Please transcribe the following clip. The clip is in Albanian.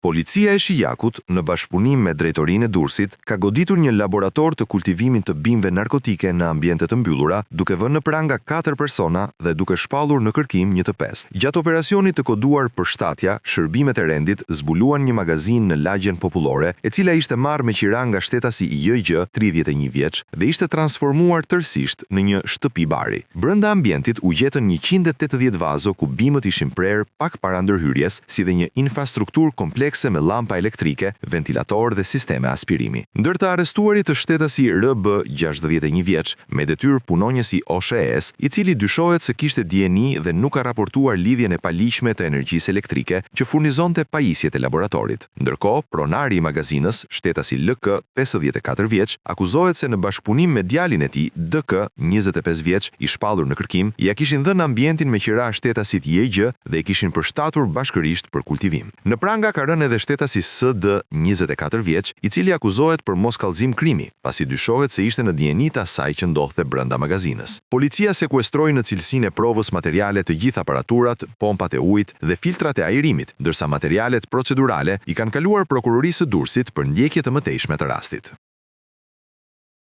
Policia e Shijakut, në bashkëpunim me Drejtorinë e Durrësit, ka goditur një laborator të kultivimit të bimëve narkotike në ambiente të mbyllura, duke vënë në pranga katër persona dhe duke shpallur në kërkim një të pestë. Gjatë operacionit të koduar Përshtatja, shërbimet e rendit zbuluan një magazinë në lagjen Popullore, e cila ishte marrë me qira nga shtetasi JG, 31 vjeç, dhe ishte transformuar tërësisht në një shtëpi bari. Brenda ambientit u gjetën 180 vazo ku bimët ishin prerë pak para ndërhyrjes, si dhe një infrastrukturë komplekse me llampa elektrike, ventilatorë dhe sisteme aspirimi. Ndër të arrestuarit është shtetasi RB, 61 vjeç, me detyrë punonjës i OSHEE-s, i cili dyshohet se kishte dijeni dhe nuk ka raportuar lidhjen e paligjshme të energjisë elektrike që furnizonte pajisjet e laboratorit. Ndërkohë, pronari i magazinës, shtetasi LK, 54 vjeç, akuzohet se në bashkëpunim me djalin e tij, DK, 25 vjeç, i shpallur në kërkim, ia kishin dhënë ambientin me qira shtetasit JG dhe e kishin përshtatur bashkërisht për kultivim. Në pranga ka rënë edhe shtetasi SD, 24 vjeç, i cili akuzohet për moskallëzim krimi, pasi dyshohet se ishte në dijeni të asaj që ndodhte brenda magazinës. Policia sekuestroi në cilësinë e provës materiale të gjithë aparaturat, pompat e ujit dhe filtrat e ajrimit, ndërsa materialet procedurale i kanë kaluar Prokurorisë së Durrësit për ndjekje të mëtejshme të rastit.